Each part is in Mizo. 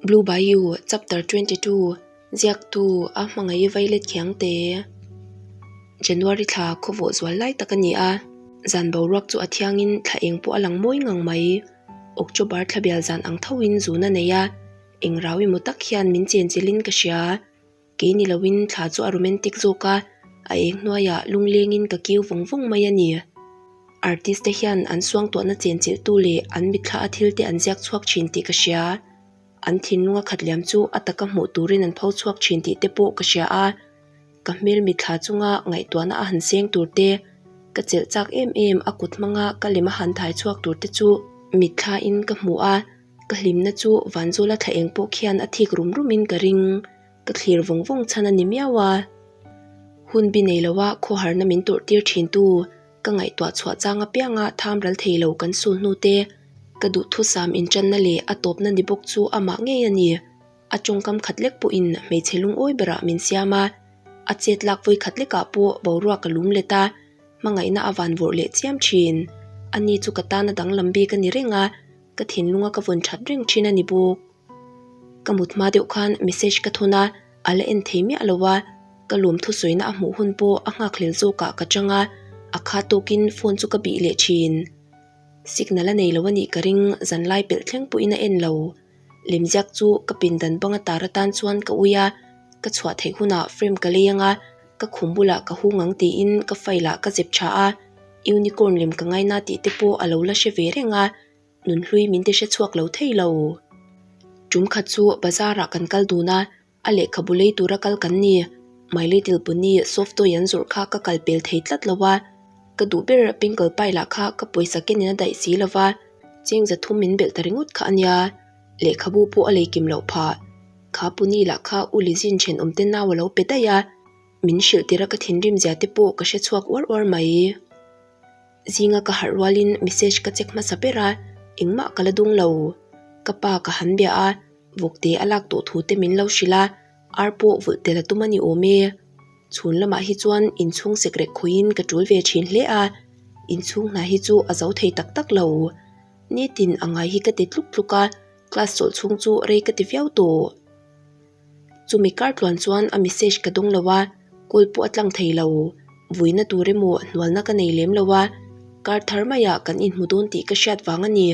Blue Bayou Chapter 22 Ziaktu a hmangaih vailet khiangte January thla khawvawh zual lai tak a ni a, zan boruak chu a thiangin thla eng pawh a lang mawi ngang mai. October thla bial zan ang thoin zun a nei a, eng rau emaw tak hian min chenchilhin ka hria. Kei ni loin thla chu a romantic zawk a, a eng hnuaiah lunglengin ka kiu vawng vawng mai a ni. Artist te hian an suangtuahna chenchilhtu leh an mitthla a thil te an ziak chhuak thin tih ka hria. An thinlunga khat liam chu a taka hmuh turin an pho chhuak thin tih te pawh ka hria a. Ka hmel mitthla chunga ngaihtuahna a han seng tur te, ka chelh chak em em a kut hmanga ka lem a han thai chhuak tur te chu mitthla in ka hmu a. Ka hlimna chu Vanzawla thla eng pawh khian a thik rum rum in ka ring. Ka thlir vawng vawng chhan a ni miau a. Hun bi nei loa khawharna min tawrh tir thin tu, ka ngaihtuah chhuah chang apianga tham ral thei lo kan sul hnu te, ka duhthusam intanna leh a tawpna ni bawk chu amah ngei a ni. A tawngkam khat lek pawhin hmeichhe lungawi berah min siam a, a chet lak vawi khat lekah pawh boruak a lum let a, hmangaihna a van vawrh leh chiam thin. Ani chu ka tana danglam bik a ni reng a, ka thinlunga ka vawn that reng thin a ni bawk. Ka mut hma deuh khan message ka thawn a, a la en thei miah lo a, ka lawm thusawina a hmuh hun pawh a nghakhlel zawkah ka chang a, a kha tawkin phone chu ka bih leh thin. Signal a nei lo a nih ka ring, zanlai pelh thleng pawhin a en lo. Lemziak chu ka pindan banga tar atan chuan ka ui a, ka chhuah theih hunah frame ka lei anga ka khum bulah ka hung ang tiin ka file ah ka zep tha a, unicorn lem ka ngaina tih te pawh a lo la hre ve reng a, nunhlui min ti hre chhuak lo thei lo. Tum khat chu bazar ah kan kal dun a, a lehkhabu lei tura kal kan ni. My Little Pony soft toy an zawrh kha ka kal pel thei tlat lo a, ka duh ber Pinkle Pie lah kha ka pawisa kenin a daih si lo va, cheng zathum min belh ta ringawt kha a nia, lehkhabu pawh a lei kim loh phah. Kha Pony lah kha U Lizin thenawm te nau a lo pe daih a, min hrilh tir a ka thinrim zia te pawh ka hre chhuak uar uar mai. Zinga ka harh rualin message ka check hmasa ber a, engmah ka la dung lo. Ka pa ka han bia a, vawkte a lak tawh thu te min lo hrilh a, ar pawh vulh tel a tum a ni awm e. Chhun lamah hi chuan inchhung sekrek khawihin ka tul ve thin hle a, inchhung hna hi chu a zo thei tak tak lo. Nitin a ngai hi ka ti tluk tluk a, class chawlh chhung chu rei ka ti viau tawh. Chumi kar tluan chuan a message ka dawng lo a, call pawh a tlang thei lo. Vuina tur emaw hnualna ka nei lem lo a, kar thar maiah kan inhmu dawn tih ka hriat vang a ni.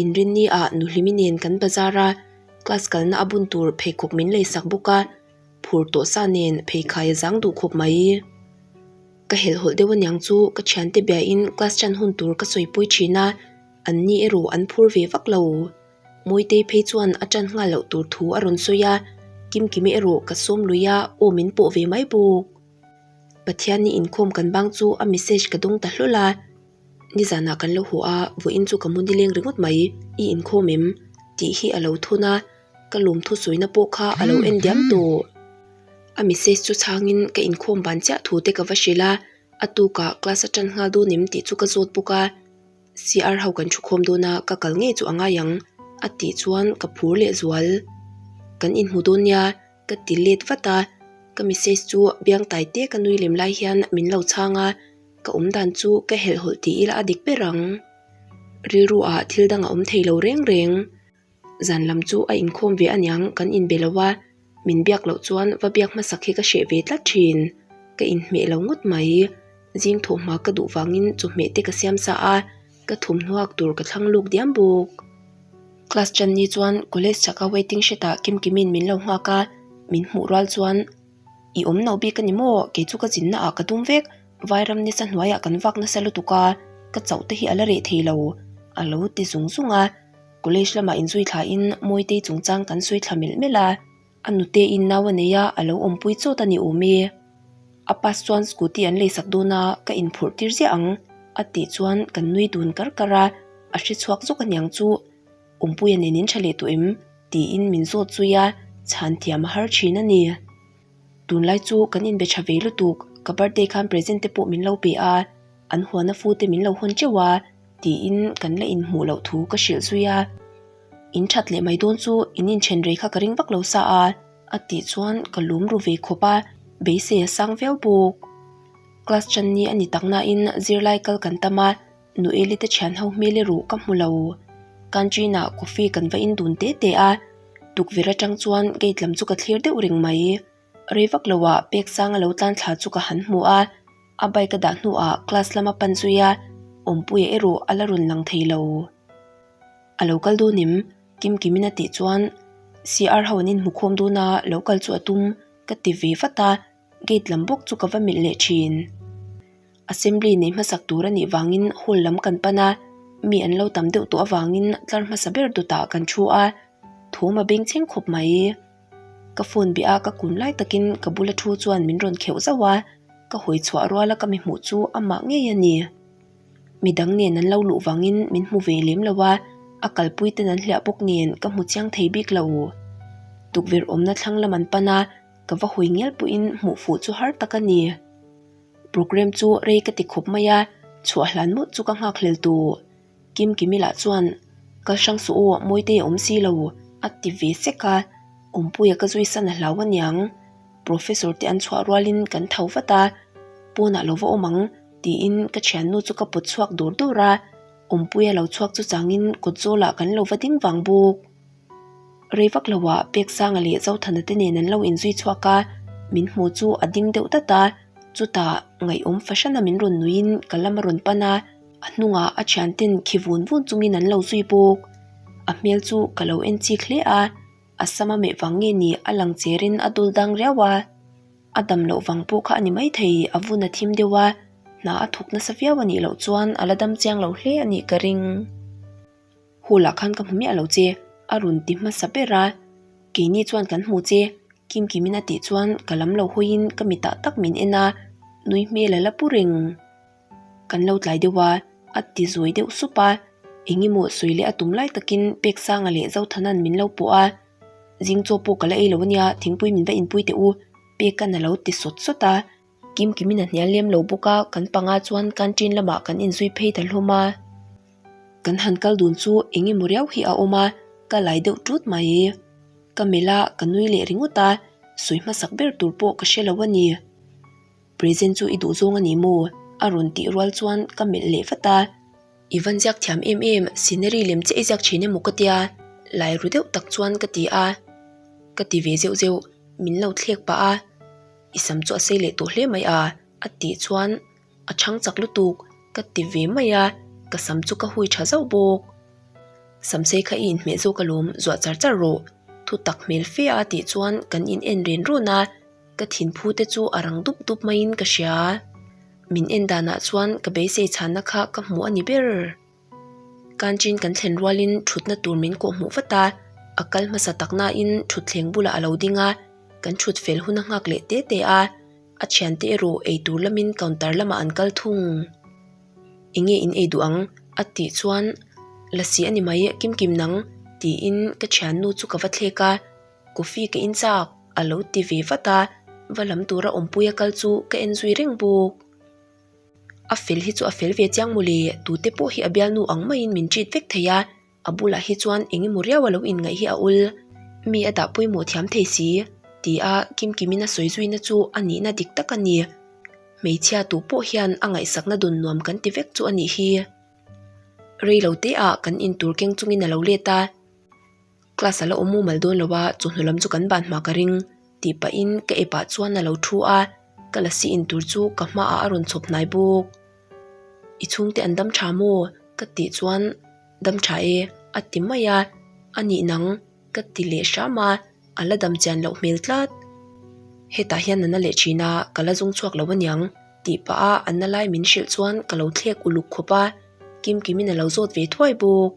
Inrinni ah Nuhlimi nen kan bazar a, class kalna a bun tur pheikhawk min lei sak bawk a, phur tawh sa nen pheikhai a zang duh khawp mai. Ka helhhawlh deuh aniang chu ka thiante biain class chan hun tur ka sawipui thin a, anni erawh an phur ve vak lo. Mawitei phei chuan a ṭan nghal loh tur thu a rawn sawi a, Kimkimi erawh ka sawm lui a, aw min pawh ve mai bawk. Pathianni inkhawm kan bang chu a message ka dawng ta hlawl a, Nizanah kan lo haw a, vawiin chu ka mu nileng ringawt mai, i inkhawm em? tih hi a lo thun a, ka lawmthu sawina pawh kha a lo en diam tawh. A message chu chhangin ka inkhawm ban chiah thu te ka va hrilh a, a tukah class a ṭan nghal dawn em tih chu ka zawt bawk a. CR ho kan thukhawm dawn a, ka kal ngei chu a ngai ang, a tih chuan ka phur leh zual. Kan inhmu dawn nia, ka ti let vat a, ka message chu biang tai te ka nui lem lai hian min lo chhang a, ka awm dan chu ka helhhawlh ti ila a dik ber ang. Rilru ah thil dang a awm thei lo reng reng. Zan lam chu a inkhawm ve aniang kan inbe lo a, min biak loh chuan va biak hmasak hi ka hreh ve tlat thin. Ka inhmeh lo ngawt mai. Zing thawhhma ka duh vangin chawhmeh te ka siam sa a, ka thawmhnuak tur ka thlang luk diam bawk. Class chan ni chuan college chaka waiting shed ah Kimkimin min lo nghak a, min hmuh rual chuan I awm no bik a ni maw? Kei chu ka zinna ah ka dum vek, Vairam nisa hnuaiah kan vak nasa lutuk a, ka chauh te hi a la reh thei lo, a lo ti zung zung a. College lamah inzui thlain Mawitei chungchang kan sawi thla melh melh a, a nute-in nau a nei a, a lo awmpui chawt a ni awm e. A pass chuan scooty an leisak dawn a, ka inphurh tir ziah ang, a tih chuan kan nui dun kar kar a, a hre chhuak zawk aniang chu, Awmpuia nen in tha leh tawh em? tiin min zawt zui a, chhan thiam a har thin a ni. Tunlai chu kan inbe tha ve lutuk, ka birthday khan present te pawh min lo pe a, an huana fu te min lo hawn teuh a, tiin kan la inhmuh loh thu ka hrilh zui a. In that leh mai dawn chu in inthen rei kha ka ring vak lo sa a, a tih chuan ka lum ru ve khawp a, beisei a sang viau bawk. Class chan ni a ni tak nain zirlai kal kan tam a, Noeli te thian ho hmel erawh ka hmu lo. Canteen ah coffee kan va in dun te te a. Tukverh atang chuan gate lam chu ka thlir deuh reng mai. Rei vak loah Peksanga lo tlan thla chu ka han hmu a, a bike a dah hnuah class lama pan zui a, Awmpuia erawh a la rawn lang thei lo. A lo kal dawn em? Kimkimin a tih chuan CR ho an inhmu khawm dawn a, lo kal chu a tum ka ti ve vat a, gate lam bawk chu ka va melh leh thin. Assembly nei hmasak tur a nih vangin hall lam kan pan a, mi an lo tam deuh tawh avangin tlar hmasa ber dawtah kan thu a, thawm a beng chheng khawp mai. Ka phone bih a ka kun lai takin ka bula thu chuan min rawn kheuh zauh a, ka hawi chhuah ruala ka mi hmuh chu amah ngei a ni. Midang nen an lo luh vangin min hmu ve lem lo a, a kalpui ten an hliah bawk nen ka hmu chiang thei bik lo. Tukverh awmna thlang lam an pan a, ka va hawi ngial pawhin hmuh fuh chu har tak a ni. Programme chu rei ka ti khawp mai a, chhuah hlan mawlh chu ka nghakhlel tawh. Kimkimi lah chuan, Kal hrang suh aw, Mawitei a awm si lo, a ti ve sek a, Awmpuia ka zui san a hlau aniang. Professor te an chhuah rualin kan tho vat a, Pawnah lo va awm ang, tiin ka thiannu chu ka pawt chhuak dawr dawr a, Awmpuia lo chhuak chu changin kawt zawlah kan lo va ding vang bawk. Rei vak loah Peksanga leh Zothana te nen an lo inzui chhuak a, min hmu chu a ding deuh dat a, chutah ngaihawm fahrana min rawn nuiin ka lam a rawn pan a, a hnungah a thianten khi vun vun chungin an lo zui bawk. A hmel chu ka lo en chik hle a, a sam a meh vang nge ni a lang cherin a dul dang riau a, a dam loh vang pawh kha a ni maithei, a vun a thim deuh a, hna a thawk nasa viau a nih loh chuan a la dam chiang lo hle a nih ka ring. Hall ah khan ka hmu miah lo che, a rawn ti hmasa ber a, keini chuan kan hmu che, Kimkimin a tih chuan ka lam lo hawiin ka mitah tak min en a, nui hmel a la pu reng. Kan lo tlai deuh a, a ti zawi deuh sup a, eng emaw sawi leh a tum lai takin Peksanga leh Zothanan min lo pawh a, Zing chaw pawh ka la ei lo ania, thingpui min va inpui teh u, Peka'n a lo ti sawt sawt a. Kimkimin a hnial lem lo bawk a, kan panga chuan canteen lamah kan inzui phei ta hlawm a. Kan han kal dun chu eng emaw riau hi a awm a, ka lai deuh tut mai. Ka melh a, ka nui leh ringawt a, sawi hmasak ber tur pawh ka hre lo a ni. Present chu i duh zawng a ni maw? A rawn tih rual chuan ka melh leh vat a. I van ziak thiam em em, scenery lem chiah i ziak thin emaw ka tia, lai ru deuh tak chuan ka ti a. Ka ti ve zeuh zeuh, min lo thlek pah a. I sam chu a sei leh tawh hle mai a, a tih chuan a chhang chak lutuk ka ti ve mai a, ka sam chu ka hui tha zauh bawk. Sam sei kha i inhmeh zawk alawm zuah char char rawh, thu tak hmel fe a tih chuan kan in en ren rawn a, ka thinphu te chu a rang dup dup maiin ka hria. Min en danah chuan ka beisei chhanna kha ka hmu a ni ber. Kanchin kan thlen rualin thutna tur min kawh hmuh vat a, a kal hmasa tak nain thutthleng bulah a lo ding a, kan thut fel hun a nghak leh te te a, a thiante erawh ei tur lamin counter lamah an kal thung. Enge in ei duh ang? a tih chuan Lasi a ni mai, Kimkim nang tiin ka thiannu chu ka va thlek a, coffee ka in chak a lo ti ve vat a, va lam tura awmpui a kal chu ka en zui reng bawk. A fel hi chu a fel ve chiang mawle, tute pawh hi a bialnu ang maiin min treat vek thei a, a bulah hi chuan eng emaw riau a lo inngaih hi a ul. Mi a dah pawimawh thiam thei si, ti a Kimkimin a sawi zuina chu a nihna dik tak a ni. Hmeichhia tu pawh hian a ngaihsakna dawn nuam kan ti vek chu a nih hi. Rei lo te ah kan intur keng chungin a lo let a. Class a la awm mumal dawn lo a, chawhnu lam chu kan ban hma ka ring tih pahin ka epah chuan a lo thu a, ka lasi in tur chu ka hmaah a rawn chhawp hnai bawk. I chhungte an dam tha maw? ka tih chuan dam tha e a ti mai a, a nih nang ka ti leh hram a, a la dam chian loh hmel tlat. Hetah hian a na leh thin a, ka la zung chhuak lo aniang tih pah a a na lai min hrilh chuan ka lo thlek uluk khawp a, Kimkimin a lo zawt ve thuai bawk.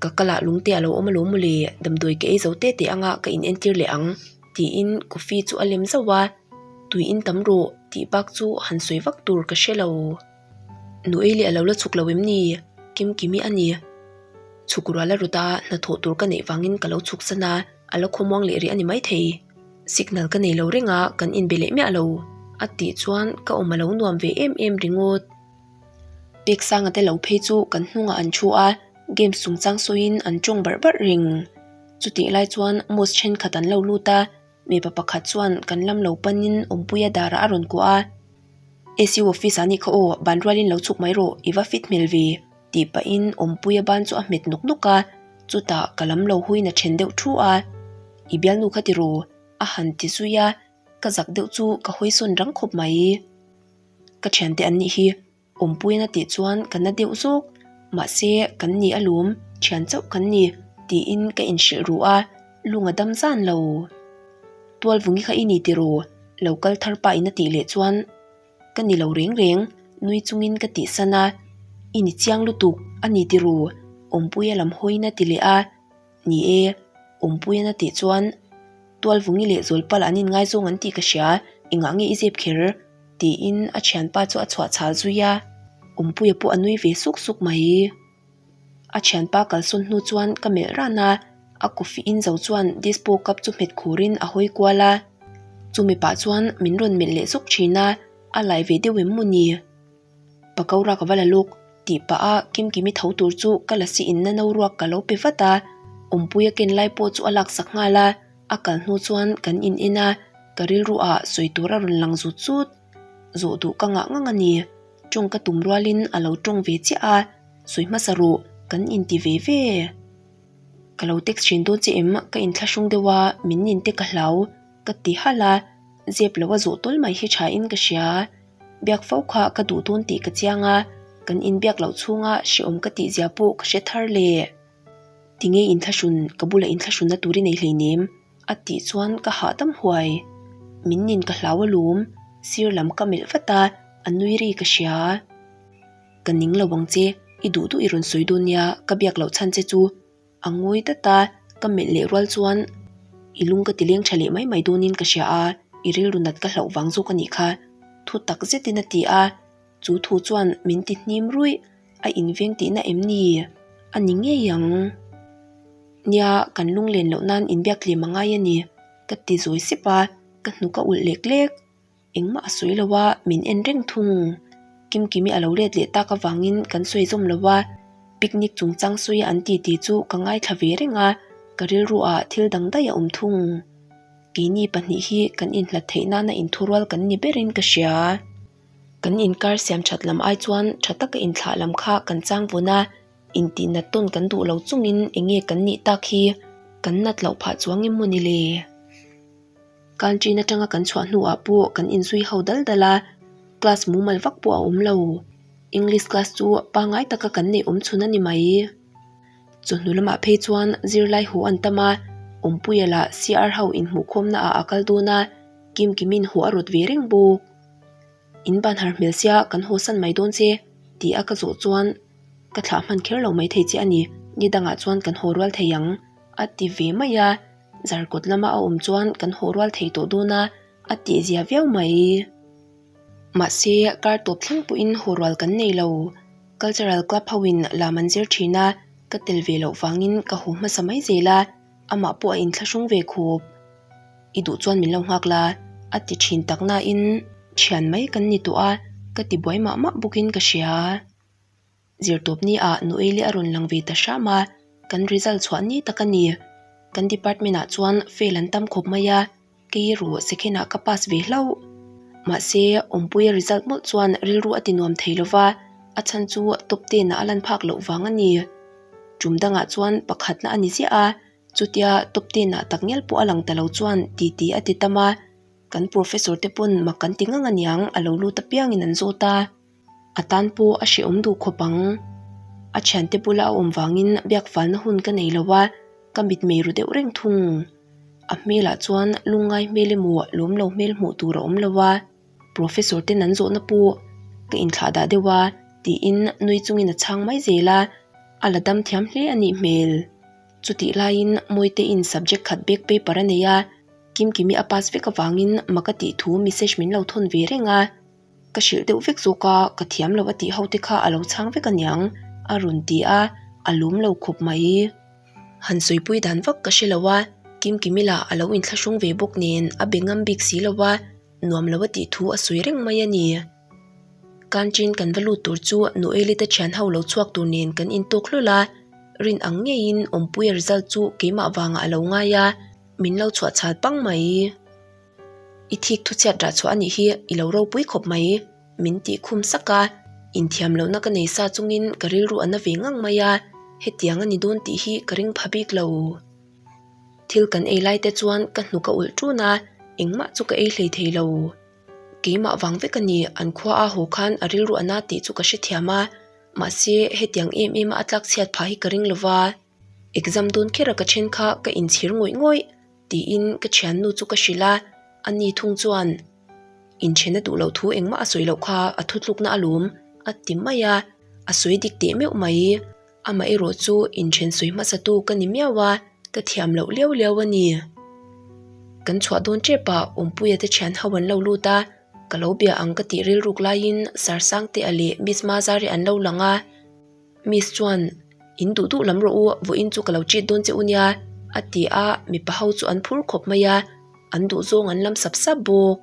Ka kalah lungte a lo awm alawm mawle, damdawi ka ei zo te teh anga ka in entir leh ang tiin coffee chu a lem zauh a, tui in tam rawh tih bak chu han sawi vak tur ka hre lo. Nu ei leh a lo la chhuk lo em ni? Kimkimi a ni. Chhuk rual a rawt a, hnathawh tur ka neih vangin ka lo chhuk san a, a la khawmuang leh rih a ni maithei. Signal ka nei lo reng a, kan inbe leh miah lo a tih chuan ka awm a lo nuam ve em em ringawt. Peksanga te lo phei chu kan hnungah an thu a, games chungchang sawiin an tawng barh barh reng. Chutih lai chuan mosque thenkhat an lo lut a, mipa pakhat chuan kan lam lo panin Awmpuia darah a rawn kuah a. SU office ah nih kha aw, ban rualin lo chhuk mai rawh, i va fit hmel ve, tih pahin Awmpuia ban chu a hmet nawk nawk a, chutah ka lam lo huiin a then deuh thu a. I bialnu kha ti ru, a han ti zui a, ka zak deuh chu ka hawi sawn rang khawp mai. Ka thiante an nih hi Awmpuiin a tih chuan ka na deuh zawk, mahse kan ni alawm, thian chauh kan ni tiin ka inhrilh ru a, lung a dam zan lo. Tualvungi kha i ni tiraw? Lo kal thar pa in a tih leh chuan ka ni lo reng reng, nui chungin ka tih san a, i ni chiang lutuk a ni tiraw? Awmpuia lam hawiin a ti leh a. Ni e, Awmpuian a tih chuan Tualvungi leh Zawlpala an inngaizawng an tih ka hria, engah nge i zep kher? tiin a thianpa chu a chhuah chhal zui a, Awmpuia pawh a nui ve suk suk mai. A thianpa kalsawn hnu chuan ka melh ran a, a coffee in zo chuan dispo cup chu hmet khurin a hawi kual a, chumi pah chuan min rawn melh leh zawk thin a, a lai ve deuh em maw ni? Pakora ka va la lawk tih pah a Kimkimi tho tur chu ka lasi in na no ruak ka lo pe vat a, Awmpuia ken lai pawh chu a laksak nghal a, a kal hnu chuan kan in en a, ka rilru ah sawi tur a rawn lang zut zut. Zawh duh ka ngah ngang a ni, tawng ka tum rualin a lo tawng ve chiah a, sawi hmasa rawh kan in ti ve ve. Ka lo text thin dawn che em ka inthlahrung deuh a, min nin te ka hlau ka ti halh a, zep lo a zawh tawl mai hi tha in ka hria. Biak fo kha ka duh dawn tih ka chiang a, kan inbiak loh chhunga hrehawm ka tih zia pawh ka hre thar le. Tinge inthlahrun, ka bula inthlahrunna tur i nei hleinem? a tih chuan ka hahdam huai. Min nin ka hlau alawm, sir lam ka melh vat a, a nui ri ka hria. Ka ning lo ang che, i duh duh i rawn sawi dawn nia, ka biak loh chhan che chu. A ngawi dat a, ka melh leh rual chuan i lung ka ti leng tha leh mai mai dawnin ka hria a, i rilru nat ka hlauh vang zawk a nih kha, thu tak zetin a ti a, chu thu chuan min ti hnim ruih, a inveng tihna em ni? A ni ngei ang. Nia, kan lunglen loh nan inbiak tlem a ngai a ni, ka ti zawi sep a, ka hnuk a ulh lek lek. Engmah a sawi lo a, min en reng thung. Kimkimi a lo let leh tak avangin kan sawi zawm lo a, picnic chungchang sawi an ti tih chu ka ngaithla ve reng a, ka rilru ah thil dang daih a awm thung. Keini pahnih hi kan inhlat theih nana inthurual kan ni berin ka hria. Kan inkar siam that lam ai chuan tha taka inthlah lam kha kan chang vun a, intihnat tawn kan duh lo chungin enge kan nih tak hi kan nat loh phah chuang em maw ni le? Canteen atanga kan chhuah hnuah pawh kan inzui ho dal dal a, class mumal vak pawh a awm lo. English class chu pangngai taka kan neih awm chhun a ni mai. Chawhnu lamah phei chuan zirlai haw an tam a, Awmpuia lah CR ho inhmuhkhawmna ah a kal dawn a, Kimkimin haw a rawt ve reng bawk. In ban har hmel sia kan haw san mai dawn che tih a ka zawh chuan ka thlah hman kher lo maithei che a ni, ni dangah chuan kan haw rual thei ang a ti ve mai a. Zarkawt lama a awm chuan kan haw rual thei tawh dawn a, a tih zia viau mai. Mahse, kar tawp thleng pawhin haw rual kan nei lo. Cultural club hoin lam an zir thin a, ka tel ve loh vangin ka haw hmasa mai zel a, amah pawh a inthlahrung ve khawp. I duh chuan min lo nghak la, a ti thin tak nain thian mai kan ni tawh a, ka ti buai mah mah bawkin ka hria. Zirtawp ni ah Noeli a rawn lang ve ta hram a, kan result chhuah ni tak a ni. Kan department ah chuan fail an tam khawp mai a, kei erawh second ah ka pass ve hlauh. Mahse, Awmpuia result mawlh chuan rilru a ti nuam thei lo va, a chhan chu top ten ah a lan phak loh vang a ni. Tum dangah chuan pakhatna a ni ziah a, chutia top ten ah takngial pawh a lang ta lo chuan titi a ti tam a, kan professor te pawn mak kan ti ngang aniang a lo lut apiangin an zawt a. A tan pawh a hrehawm duh khawp ang. A thiante bula a awm vangin biak falna hun ka nei lo a, ka mitmei ru deuh reng thung. A hmelah chuan lungngai hmel emaw lawm lo hmel hmuh tur a awm lo a, Professor ten an zawhna pawh ka inthlah dah deuh a tiin nui chungin a chhang mai zel a, a la dam thiam hle a nih hmel. Chutih laiin Mawitein subject khat back paper a nei a, Kimkimi a pass vek avangin mak a tih thu message min lo thawn ve reng a. Ka hrilh deuh vek zawk a, ka thiam lo a tih ho te kha a lo chhang vek aniang a rawn ti a, a lawm lo khawp mai. Han sawipui dan vak ka hre lo a, Kimkimi lah a lo inthlahrung ve bawk nen a be ngam bik si lo a, nuam lo a tih thu a sawi reng mai a ni. Canteen kan va lut tur chu Noeli te thian ho lo chhuak tur nen kan intawk hlawl a, rin ang ngeiin Awmpuia result chu keimah vangah a lo ngai a, min lo chhuah chhal pang mai. I thik thu chhiat rah chhuah a nih hi i lo ropui khawp mai, min tih khum sak a. Inthiam lohna ka nei sa chungin ka rilru a na ve ngang mai a, hetiang a ni dawn tih hi ka ring pha bik lo. Thil kan ei lai te chuan ka hnuk a ulh ṭun a, engmah chu ka ei hlei thei lo. Keimah vang vek a ni, an khua a haw khan a rilru a na tih chu ka hrethiam a, mahse hetiang em em a a tlak chhiat phah hi ka ring lo va. Exam dawn kher a ka then kha ka inchhir ngawih ngawih tiin ka thiannu chu ka hrilh a, ani thung chuan inthen a duh loh thu engmah a sawi loh kha a thutlukna a lawm a ti mai a, a sawi dik teh meuh mai. Amaherawh chu inthen sawi hmasa tu ka ni miau a, ka thiam loh liau liau a ni. Kan chhuah dawn tep ah Awmpuia te thian ho an lo lut a, ka lo bia ang ka tih rilruk laiin Sarsangtea leh Miss Mazari an lo lang a. Miss chuan, In duh duh lam rawh u, vawiin chu ka lo treat dawn che u nia, a ti a, mipa ho chu an phur khawp mai a, an duh zawng an lam sap sap bawk.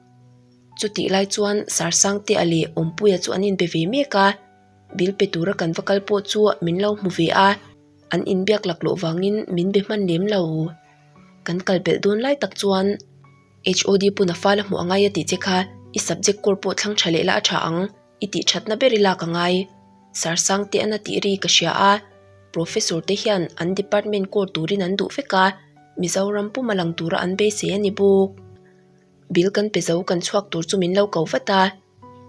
Chutih lai chuan Sarsangtea leh Awmpuia chu an inbe ve mek a, bill pe tura kan va kal pawh chu min lo hmu ve a, an inbiak laklawh vangin min be hman lem lo. Kan kal belh dawn lai tak chuan HOD puna fal a hmuh angai a tih che kha i subject core pawh thlang tha leh la a tha ang. I tih thatna ber i lak a ngai. Sir Sangte an a tih ri ka hria a, Professor te hian an department core turin an duh vek a, Mizoram puma lang tura an beisei a ni bawk. Bill kan pe zo kan chhuak tur chu min lo ko vat a,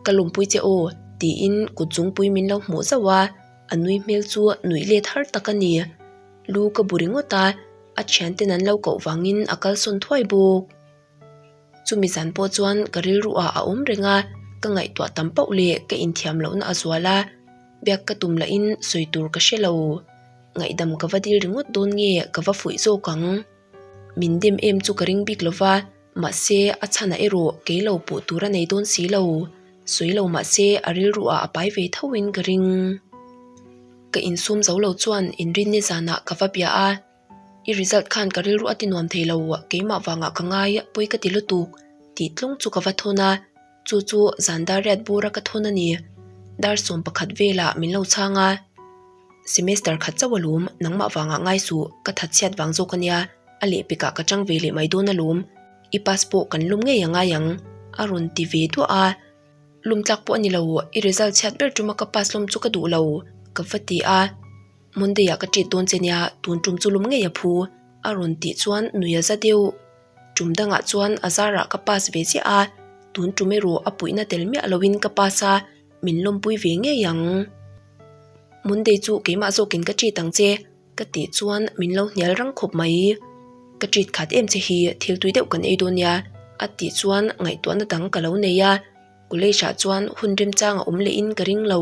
Ka lumpui che aw, tiin kut zungpui min lo hmuh zauh a, a nui hmel chu nuih let har tak a ni. Lu ka bu ringawt a, a thianten an lo koh vangin a kalsawn thuai bawk. Chumi zan pawh chuan ka rilru ah a awm reng a, ka ngaihtuah tam pauh leh ka inthiam lohna a zual a, biak ka tum lahin sawi tur ka hre lo. Ngaihdam ka va dil ringawt dawn nge ka va fuih zawk ang? Min dem em chu ka ring bik lo va, mahse a chhanah erawh kei lo puh tur a nei dawn si lo. Sawi lo mahse a rilru ah a pai ve tho in ka ring. Ka insum zo lo chuan inrinni zanah ka va bia a. I result khan ka rilru a ti nuam thei lo, keimah vangah ka ngai, pawi ka ti lutuk, tih tlung chu ka va thawn a, chu chu zan dar riat bura ka thawn a ni. Dar 11 velah min lo chhang a, semester khat chauh alawm, nangmah vangah ngai suh, ka that chhiat vang zawk a nia, a lehpekah ka chang ve leh mai dawn alawm, i pass pawh kan lum ngei a ngai ang, a rawn ti ve duah a, lum tlak pawh a ni lo, i result chhiat ber tuma ka pass lawm chu ka duh lo, ka va ti a. Monday ah ka treat dawn che nia, tun tum chu lum ngei a phu, a rawn tih chuan nui a za deuh. Tum dangah chuan a zarah ka pass ve chiah a, tun tum erawh a puihna tel miah loin ka pass a, min lawmpui ve ngei ang. Monday chu keimah zawkin ka treat ang che, ka tih chuan min lo hnial rang khawp mai. Ka treat khat em che hi thil tui deuh kan ei dawn nia, a tih chuan ngaihtuahna dang ka lo nei a, college ah chuan hun remchang a awm lehin ka ring lo.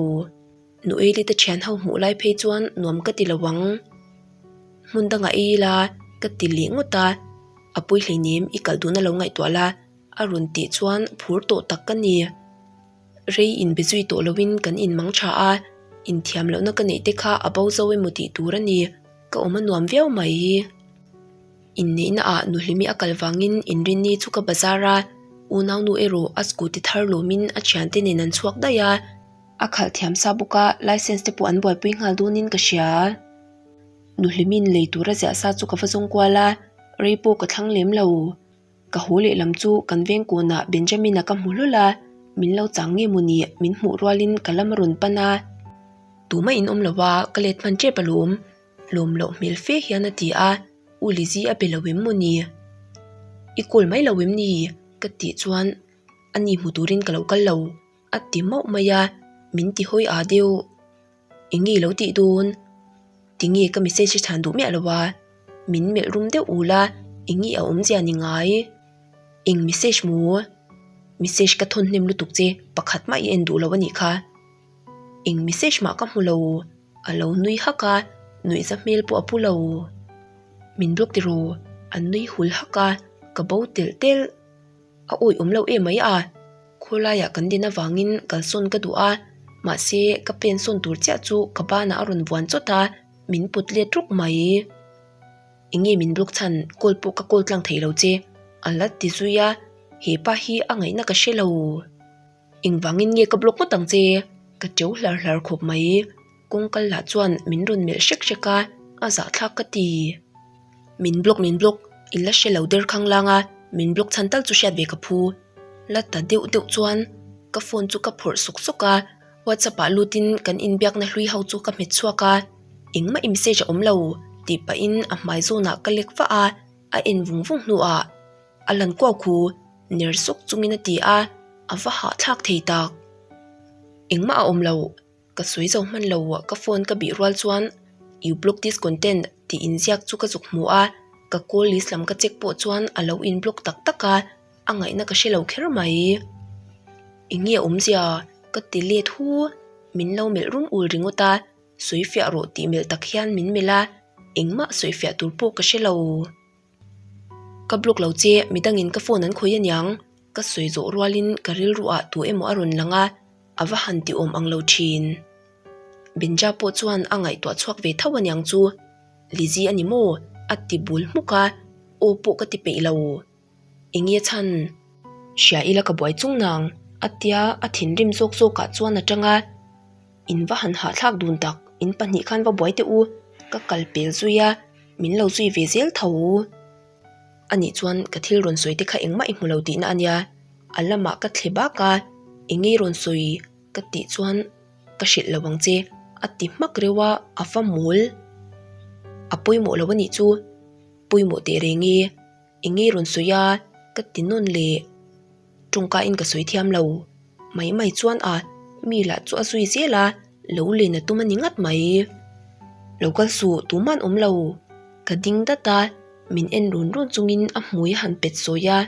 Noeli te thian ho hmuh lai phei chuan nuam ka ti lo ang. Hmun dangah ei ila ka ti leh ngawt a, a pawi hleinem i kalh duhna lo ngaihtuah la a rawn tih chuan phur tawh tak ka ni. Rei inbe zui tawh loin kan inmang tha a, inthiam lohna ka neih te kha a bo zo emaw tih tur a ni, ka awm a nuam viau mai. Inneihna ah Nuhlimi a kal vangin Inrinni chu ka bazar a, unaunu erawh a scooty thar lawmin a thiante nen an chhuak daih a. A khalh thiam sa bawk a, license te pawh an buaipui nghal dawnin ka hria. Nuhlimin lei tura ziah sa chu ka va zawng kual a, rei pawh ka thlang lem lo. Ka haw lehlam chu kan veng kawnah Benjamin-a ka hmu hlawl a, min lo chang nge maw ni min hmuh rualin ka lam a rawn pan a. Tumah in awm lo a, ka let hman tep alawm, lawm loh hmel fe hian a ti a, U Lizzy a be lo em maw ni? I call mai lo em ni? ka tih chuan ani hmu turin ka lo kal lo. A ti mauh mai a, min ti hawi ah deuh. Eng nge i lo tih dawn? Tinge ka message hi chhan duh miah lo a? Min melh rum deuh ul a, eng nge a awmzia ni ngai? Eng message maw? Message ka thawn hnem lutuk che, pakhat mah i en duh lo a nih kha. Eng message mah ka hmu lo, a lo nui hak a, nuihza hmel pawh a pu lo. Min block tiraw? A nui hul hak a, ka bo telh telh. A awi awm lo em mai a, khawlaiah kan din avangin kalsawn ka duh a, mahse ka pen sawn tur chiah chu ka banah a rawn vuan chawt a, min put let ruk mai. Enge min block chhan call pawh ka call tlang thei lo che, a la ti zui a, hepa hi a ngaihna ka hre lo. Engvangin nge ka block ngawt ang che? Ka teu hlar hlar khawp mai. Kawng kal lah chuan min rawn melh hrek hrek a, a zahthlak ka ti. Min block min block, i la hre lo der khang lang a, min block chhan tal chu hriat ve ka phu. La ta deuh deuh chuan ka phone chu ka phawrh sawk sawk a, WhatsApp ah lutin kan inbiakna hlui ho chu ka hmet chhuak a, engmah i message a awm lo tih pahin a hmai zawnah ka lek vah a. A en vung vung hnuah a lan kuau khu ner sawk chungin a ti a, a va hahthlak thei tak. Engmah a awm lo, ka sawi zo hman lo ka phone ka bih rual chuan you block this content tih inziak chu ka zuk hmu a, ka call list lam ka check pawh chuan a lo in block tak tak a, a ngaihna ka hre lo kher mai. Eng nge awmzia? Ka ti let hu, min lo melh rum ul ringawt a, sawi fiah rawh tih melh tak hian min melh a, engmah sawi fiah tur pawh ka hre lo. Ka block lo che, midangin ka phone an khawih aniang, ka sawi zawh rualin ka rilru ah tu emaw a rawn lang a, a va han ti awm ang lo thin. Benja pawh chuan a ngaihtuah chhuak ve tho aniang chu, Lizzy a ni maw? a ti bul hmuk a, aw pawh ka ti peih lo. Enge chhan? Hria ila ka buai chung nang, a tia a thinrim zawk zawkah chuan a tang a. In va han hahthlak dun tak, in pahnih khan va buai teh u, ka kal pel zui a, min lo zui ve zel tho. Anih chuan ka thil rawn sawi te kha engmah i hmu lo tihna a nia, a lamah ka thle bak a, enge i rawn sawi ka tih chuan ka hrilh lo ang che, a ti hmak reuh a, a va mawl. A pawimawh lo anih chu, pawimawh teh reng e. Eng nge rawn sawi a? Ka ti nawn leh. Tawngkain ka sawi thiam lo. Mai mai chuan a mi lah chu a zui zel a, lo len a tum a ni ngat mai. Lo kal suh, tuman awm lo. Ka ding dat a, min en run run chungin a hmui a han pet sawi a.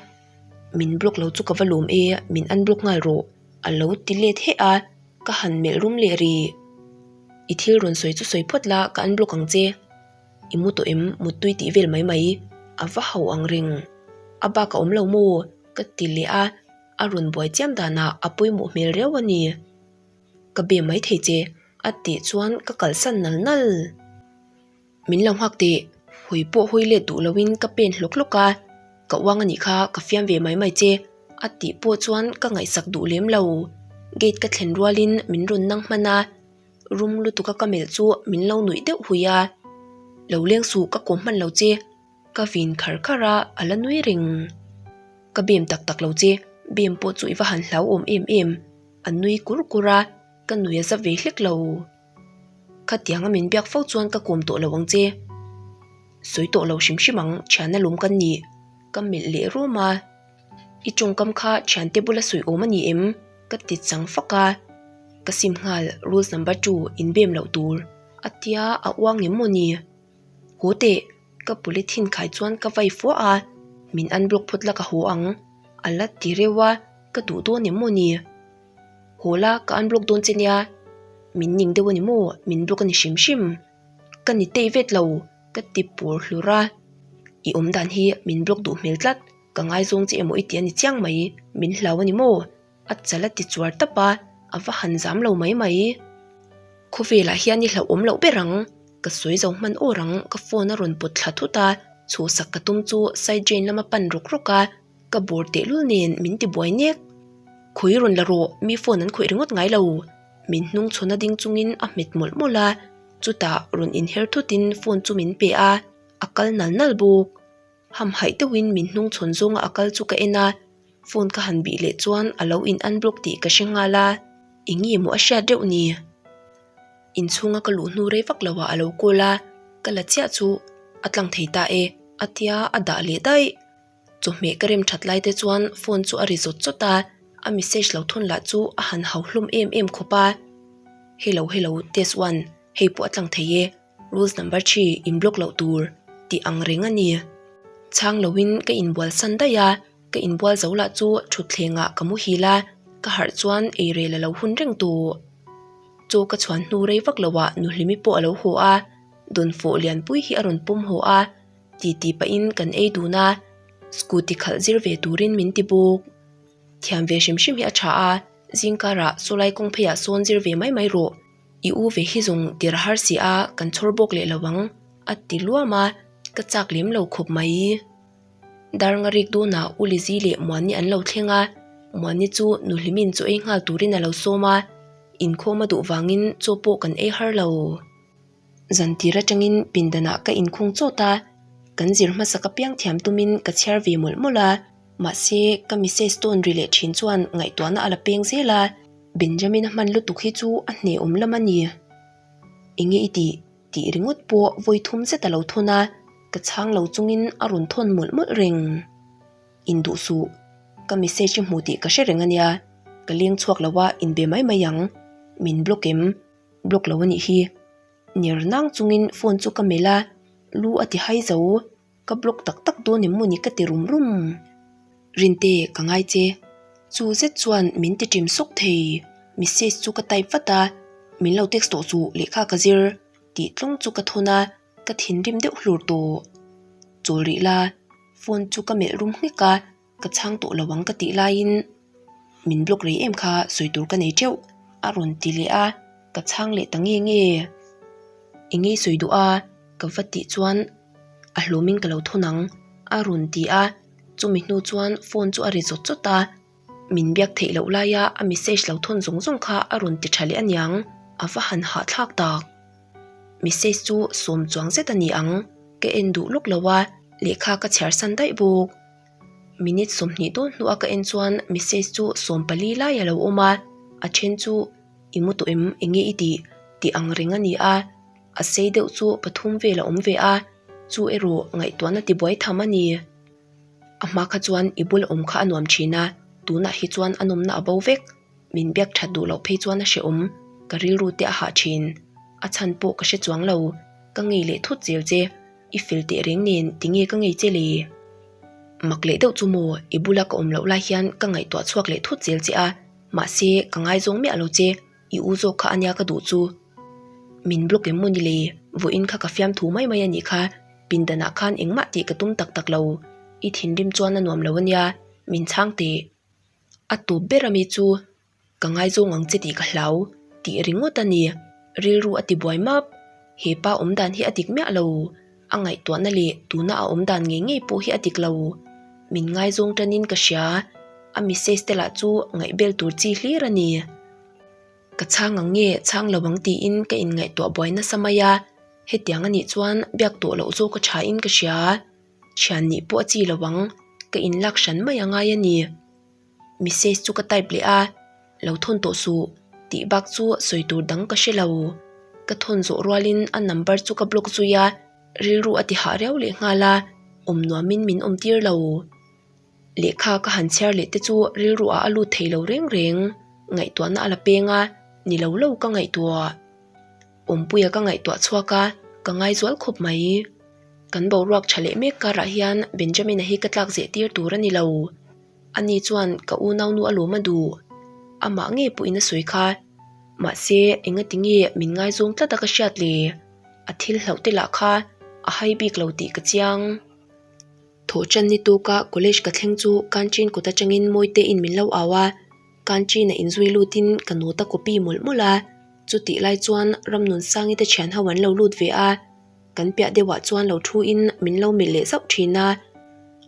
Min block lo chu ka va lawm e, min unblock nghal rawh, a lo ti let heh a, ka han melh rum leh rih. I thil rawn sawi chu sawi phawt la, ka unblock ang che. I mu tawh em? Muttui tih vel mai mai. A va hau ang reng. A bak a awm lo maw? Ka ti leh a, a rawn buai chiam danah a pawimawh hmel riau a ni. Ka be mai thei che, a tih chuan ka kalsan nal nal. Min lo nghak teh, hawi pawh hawi let duh loin ka pen hlawk hlawk a, ka uang a nih kha ka fiam ve mai mai che, a tih pawh chuan ka ngaihsak duh lem lo. Gate ka thlen rualin min rawn nang hman a. Rum lutuk a ka melh chu min lo nuih deuh hui a, Lo leng suh ka kawm hman lo che, ka vin khar khar a, a la nui reng. Ka bem tak tak lo che, bem pawh chu i va han hlauhawm em em, a nui kur kur a, ka nui a za ve hlek lo. Khatianga min biak fo chuan ka kawm tawh lo ang che. Sawi tawh lo hrim hrim ang, thiana lawm kan nih, ka melh leh rum a. I tawngkam kha thiante bula sawi awm a ni em? Ka ti chang fak a, ka sim nghal rules number two inbem loh tur a tia a uang em maw ni? Haw teh, ka polythene khai chuan ka vai fuah a, min unblock phawt la ka haw ang a la ti reuh a, ka duh dawn em maw ni? Haw la ka unblock dawn che nia, min ning deuh a ni maw? Min block a ni hrim hrim, ka ni tei vet lo ka ti pur hlur a, i awm dan hi min block duh hmel tlat. Ka ngaizawng che emaw i ti a ni chiang mai, min hlau a ni maw? A chal a ti chuar tap a, a va han zam lo mai mai. Khawvelah hian i hlauhawm loh ber ang, ka sawi zo hman awr ang, ka phone a rawn pawt thla thut a, chhuhsak ka tum chu side drain lama pan rawk rawk a, ka bawr tehlul nen min ti buai nek. Khawi rawn la rawh, mi phone an khawih ringawt ngai lo. Min hnung chhawn a ding chungin a hmet mawlh mawlh a, chutah rawn inher thutin phone chu min pe a, a kal nal nal bawk. Hamhaih deuhin min hnung chhawn zawnga a kal chu ka en a, phone ka han bih leh chuan a lo in unblock tih ka hre nghal a, eng nge maw a hriat reuh ni? Inchhunga ka luh hnu rei vak lo ah a lo call a, ka la chiah chu a tlang thei ta e a tia a dah leh daih. Chawhmeh ka rem that lai te chuan phone chu a ri zawt zawt a, a message lo thawn lah chu a han hau hlawm em em khawp a, Hello hello test one hei pawh a tlang thei e. Rules number thi in block loh tur tih ang reng a ni. Chhang loin ka inbual san daih a, ka inbual zo lah chu thutthleng ah ka muhil a, ka harh chuan eirel a lo hun reng tawh. Chaw ka chhuan hnu rei vak lo ah Nuhlimi pawh a lo haw a, dawnfawh lianpui hi a rawn pawm haw a, titi pahin kan ei dun a, scooty khalh zir ve turin min ti bawk. Thiam ve hrim hrim hi a tha a, zingkarah sawlai kawng pheiah sawn zir ve mai mai rawh. I u ve hi zawng tir a har si a, kan chhawr bawk leh lo ang, a ti luam a, ka chak lem lo khawp mai. Darnga rik dawnah U Lizzy leh Muani an lo thleng a, Muani chu Nuhlimin chaw ei nghal turin a lo sawm a, inkhawm a duh vangin chaw pawh kan ei har lo. Zan tir atangin pindanah ka inkhung chawt a, kan zir hmasak apiang thiam tumin ka chhiar ve mawlh mawlh a, mahse ka message tawn ri leh thin chuan ngaihtuahna a la peng zel a. Benjamin-a hman lutuk hi chu a hnehawm lam a ni. Enge i tih? tih ringawt pawh vawi thum zet a lo thawn a. Ka chhang lo chungin a rawn thawn mawlh mawlh reng. Induh suh, ka message i hmu tih ka hre reng a nia, ka leng chhuak lo a inbe mai mai ang, min block em? Block lo a nih hi. Ner nang chungin phone chu ka melh a, lu a ti hai zo. Ka block tak tak dawn em mawni ka ti rum rum. Rinte, ka ngai che. Chu zet chuan min ti ṭim sawk thei. Message chu ka type vat a, min lo text tawh suh lehkha ka zir tih tlawng chu ka thawn a, ka thinrim deuh hlur tawh. Chawl rih la, phone chu ka melh rum nghek a, ka chhang tawh lo ang ka tih laiin min block rei em kha sawi tur ka nei teuh a rawn ti leh a, ka chhang leh ta nge nge. Eng nge i sawi duh a? Ka va tih chuan a hlawmin ka lo thawn ang a rawn ti a, chumi hnu chuan phone chu a ri zawt zawt a, min biak theih loh laia a message lo thawn zawng zawng kha a rawn ti tha leh aniang, a va han hahthlak tak. Message chu sawm chuang zet a ni ang, ka en duh lawk lo a, lehkha ka chhiar san daih bawk. Minute 20 dawn hnuah ka en chuan message chu 14 lai a lo awm a, a then chu i mu tawh em eng nge i tih tih ang reng a ni a, a sei deuh chu pathum vel a awm ve a, chu erawh ngaihtuahna tibuai tham a ni. A hma kha chuan i bula awm kha a nuam thin a, tunah hi chuan a nawmna a bo vek. Min biak that duh loh phei chuan a hrehawm, ka rilru te a hah thin. A chhan pawh ka hre chuang lo, ka ngei leh thut zel che, i fel teh reng nen tinge ka ngei che le? Mak leh deuh chu maw, i bula ka awm loh lai hian ka ngaihtuah chhuak leh thut zel che a, mahse ka ngaizawng miah lo che, i u zawk kha ania ka duh chu. Min block em maw ni le, vawiin kha ka fiamthu mai mai a nih kha, pindanah khan engmah tih ka tum tak tak lo, i thinrim chuan a nuam lo ania, min chhang teh. A tawp ber ami chu ka ngaizawng ang che tih ka hlau tih ringawt a ni. Rilru a ti buai map. He pa awm dan hi a dik miah lo. A ngaihtuahna leh tuna a awm dan ngei ngei pawh hi a dik lo. Min ngaizawng tanin ka hria. A message te lah chu ngaihbel tur chi hlir a ni. Ka chhang ang nge chhang lo ang tiin ka inngaihtuah buai nasa mai a. Hetiang a nih chuan biak tawh loh zawk a tha in ka hria. Thian nih pawh a chi lo ang, ka inlak hran mai a ngai a ni. Message chu ka type leh a, lo thawn tawh suh tih bak chu sawi tur dang ka hre lo. Ka thawn zawh rualin a number chu ka block zui a, rilru a ti hah riau leh nghal a, awm nuamin min awm tir lo. Lehkha ka han chhiar leh te chu rilru ah a lut thei lo reng reng, ngaihtuahna a la peng a, ni lo lo ka ngaihtuah. Awmpuia ka ngaihtuah chhuak a, ka ngaizual khawp mai. Kan boruak tha leh mek karah hian Benjamin-a hi ka tlak zeh tir tur a ni lo. Ani chuan ka unaunu a lawm a duh. Amah ngei pawhin a sawi kha. Mahse, engati nge min ngaizawng tlat a ka hriat le? A thil hlauh te lah kha a hai bik lo tih ka chiang. Thawhṭan ni tawka college ka thleng chu Kanchin kut atangin Mawitein min lo au a, Kanchin-a inzui lutin ka note a copy mawlh mawlh a. Chutih lai chuan Ramnunsangi te thian ho an lo lut ve a, kan piah deuhah chuan lo thu in min lo melh leh zauh thin a,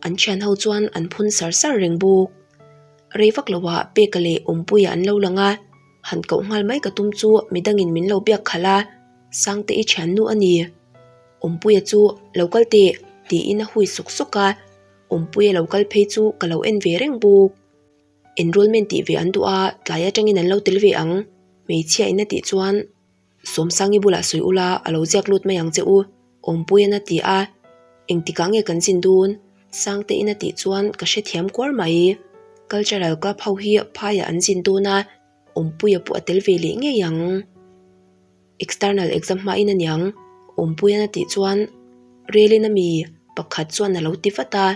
an thian ho chuan an phun sar sar reng bawk. Rei vak loah Peka leh Awmpuia an lo lang a, han koh nghal mai ka tum chu midangin min lo biak khalh a, Sangte i thiannu a ni. Awmpuia chu lo kal teh tiin a hui sawk sawk a, Awmpuia lo kal phei chu ka lo en ve reng bawk. Enrollment tih ve an duh a, tlai atangin an lo tel ve ang, hmeichhia in a tih chuan Sawmsangi bulah sawi ula a lo ziak lut mai ang che u, Awmpuian a ti a, engtikah nge kan zin dun? Sangtein a tih chuan ka hrethiam kuar mai. Cultural Club ho hi phaiah an zin dawn a, Awmpuia pawh a tel ve leh ngei ang. External exam hmain aniang, Awmpuian a tih chuan Relin a mi pakhat chuan a lo ti vat a.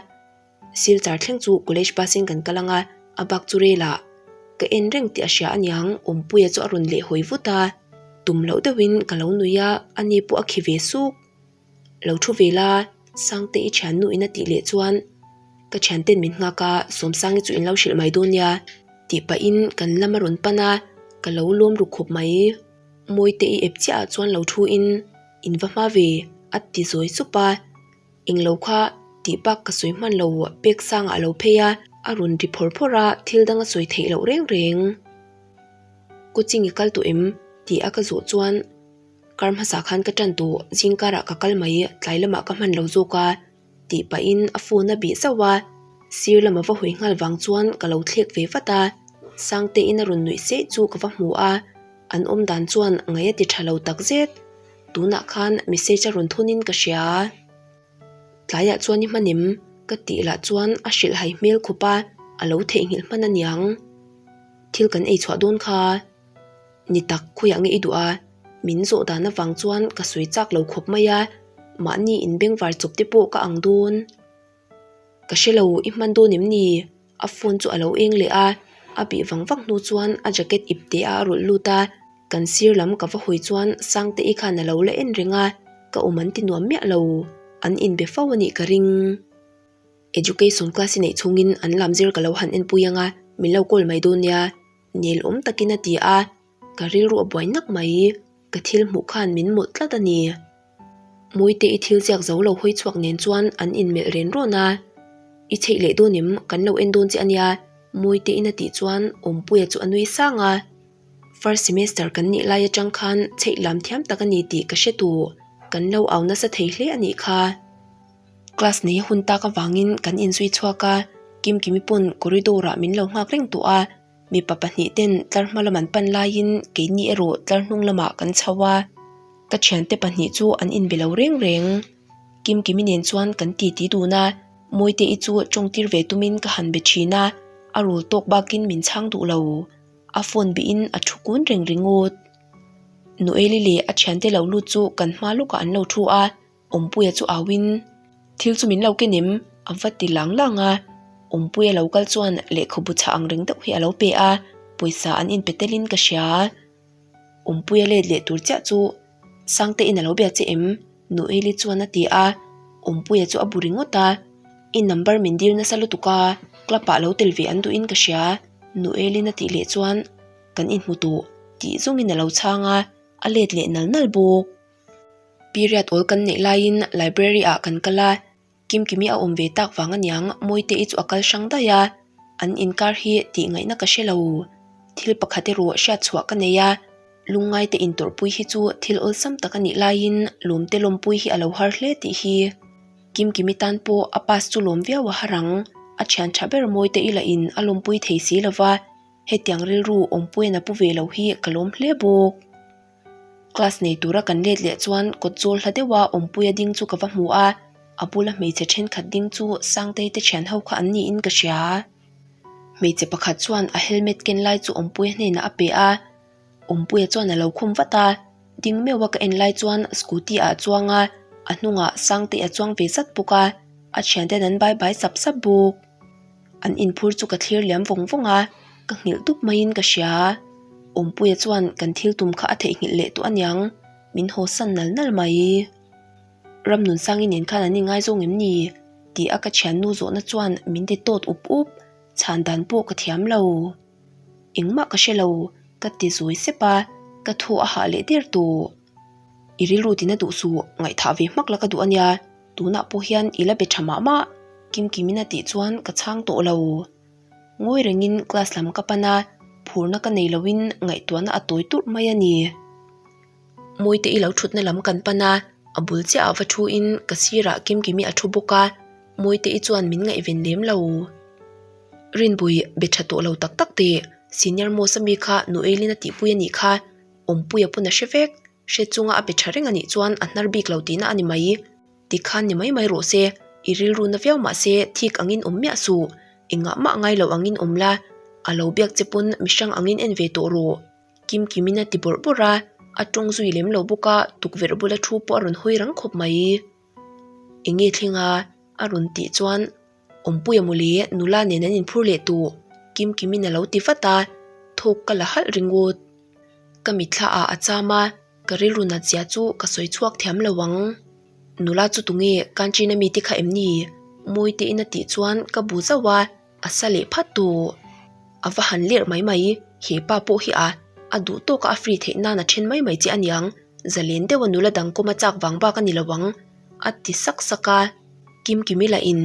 Silchar thleng chu college bus in kan kal ang a, a bak chu rel ah ka en reng tih a hria aniang Awmpuia chu a rawn leh hawi vut a, tum loh deuhin ka lo nui a, ani pawh a khi ve suk. Lo thu ve la, Sangte i thiannu in a tih leh chuan ka thianten min nghak a, Sawmsangi chu in lo hrilh mai dawn nia tih pahin kan lam a rawn pan a, ka lo lawm ru khawp mai. Mawite i ep chiah ah chuan lo thu in in va hma ve a ti zawi sup a. Englo kha tih bak ka sawi hman lo pek sangah a lo phei a, a rawn ri phawr phawr a, thil dang a sawi theih loh reng reng. Coaching i kal tawh em? tih a ka zawh chuan kar hmasa khan ka tan tawh, zing karah ka kal mai, tlai lamah ka hman lo zawk a tih pahin a phone a bih zauh a, sir lama va hawi nghal vang chuan ka lo thlek ve vat a, Sangtein a rawn nuih seih chu ka va hmu a, an awm dan chuan ngaih a ti tha lo takzet. Tunah khan message a rawn thun in ka hria. Tlaiah chuan i hman em? Ka tih lah chuan a hrilhhai hmel khawp a, a lo theihnghilh hman a niang. Thil kan ei chhuah dawn kha. Ni tak, khawiah nge i duh a? Min zawh dan avang chuan ka sawi chak lo khawp mai a, mahni inbengvar chawp te pawh ka ang dawn. Ka hre lo, i hman dawn em ni? A phone chu a lo eng leh a, a bih vang vang hnu chuan a jacket ip teh a a rawlh lut a, kan sir lam ka va hawi chuan Sangte-i khan a lo la en reng a, ka awm an ti nuam miah lo, an inbe fo a nih ka ring. Education class i neih chhungin an lam zir ka lo han enpui ang a, min lo call mai dawn nia, nel awm takin a ti a, ka rilru a buai nak mai, ka thil hmuh khan min mawlh tlat a ni. Mawite i thil ziak zo lo hawi chhuak nen chuan an inmelh ren rawn a, I chheih leh dawn em? Kan lo en dawn che a nia, Mawite in a tih chuan Awmpuia chu a nui sang a. First semester kan nih lai atang khan chheih lam thiam tak a ni tih ka hre tawh, kan lo au nasa thei hle a nih kha. Class nei a hun tak avangin kan inzui chhuak a, Kimkimi pawn corridor ah min lo nghak reng tawh a. Mipa pahnih ten tlar hma lam an pan laiin keini erawh tlar hnung lamah kan chho a, ka thiante pahnih chu an inbe lo reng reng. Kimkimi nen chuan kan titi dun a, Mawite-i chu tawngtir ve tumin ka han be thin a, a rul tawk bakin min chhang duh lo. A phone bihin a thu kun reng ringawt. Noeli leh a thiante lo lut chu kan hma lawkah an lo thu a. Awmpuia chu auin, Thil chu min lo ken em? A va ti lang lang a. Awmpuia lo kal chuan lehkhabu chhah ang reng deuh hi a lo pe a, pawisa an inpe telin ka hria. Awmpuia let leh tur chiah chu Sangtein a lo bia che em? Noeli chuan a ti a. Awmpuia chu a bu ringawt a, I number min dil nasa lutuk a, club ah lo tel ve an duhin ka hria. Noelin a tih leh chuan, Kan inhmu tawh, tih zawngin a lo chhang a, a let leh nal nal bawk. Period awl kan neih laiin library ah kan kal a, Kimkimi a awm ve tak vang aniang Mawite-i chu a kal hrang daih a, an inkar hi tih ngaihna ka hre lo. Thil pakhat erawh hriat chhuah ka nei a, lungngaite intawrhpui hi chu thil awlsam tak a nih laiin lawmte lawmpui hi a lo har hle tih hi. Kimkimi tan pawh a pass chu lawm viau a har ang, a thian tha ber Mawite-i lah in a lawmpui thei si lova, hetiang rilru awmpuiin a pu ve lo hi ka lawm hle bawk. Class nei tura kan let leh chuan kawt zawl hla deuha Awmpuia ding chu ka va hmu a, a bula hmeichhe thenkhat ding chu Sangtei te thian ho kha an niin ka hria. Hmeichhe pakhat chuan a helmet ken lai chu Awmpuia hnenah a pe a, Awmpuia chuan a lo khum vat a, ding meuha ka en lai chuan scooty ah a chuang a, a hnungah Sangtei a chuang ve zat bawk a, a thianten an bai bai sap sap bawk. An inphur chu ka thlir liam vawng vawng a, ka nghilh dup maiin ka hria. Awmpuia chuan kan thil tum kha a theihnghilh leh tawh aniang, min haw san nal nal mai. Ramnunsangi nen khan an inngaizawng em ni? tih a ka thiannu zawhna chuan min ti tawt up up, chhan dan pawh ka thiam lo. Engmah ka hre lo, ka ti zawi sep a, ka thaw a hah leh der tawh. I rilru tina duh suh, ngaihthah ve hmak la ka duh ania. Tunah pawh hian i la be tha mah mah, Kimkimin a tih chuan ka chhang tawh lo. Ngawi rengin class lam ka pan a, phurna ka nei loin ngaihtuahna a tawi turh mai a ni. Mawite i lo thutna lam kan pan a, a bul chiah ah va thu in ka sirah Kimkimi a thu bawk a, Mawite i chuan min ngaihven lem lo. Rinbui, be tha tawh lo tak tak teh, senior most ami kha Noelin a tihpui a nih kha, Awmpuia pawn a hre vek. Hre chunga a pe tha reng a nih chuan a hnar bik lo tihna a ni mai. Tikhan ni mai mai rawh se, i rilru na viau mah se thik angin awm miah suh, engah mah ngai lo angin awm la, a lo biak che pawn mihrang angin en ve tawh rawh. Kim Kimin a ti bawrh bawrh a, a tawng zui lem lo bawk a, tukverh bula thu pawh a rawn hawi rang khawp mai. Enge thleng a? a rawn tih chuan Awmpuia mawle nula nen an inphur leh tawh, Kim Kimin a lo ti vat a, thawk ka la halh ringawt. Ka mitthla ah a cham a, ka rilru nat zia chu ka sawi chhuak thiam lo ang. Nula chu tunge Kanchina mite kha em ni? Mawite in a tih chuan ka bu zauh a, a sa leh phat tawh. A va han lerh mai mai, he pa pawh hi a, a duh tawk a a free theih nan a then mai mai che aniang, zalen deuh a nula dang kawm a chak vang bak a ni lo ang, a ti sak sak a. Kimkimi lah in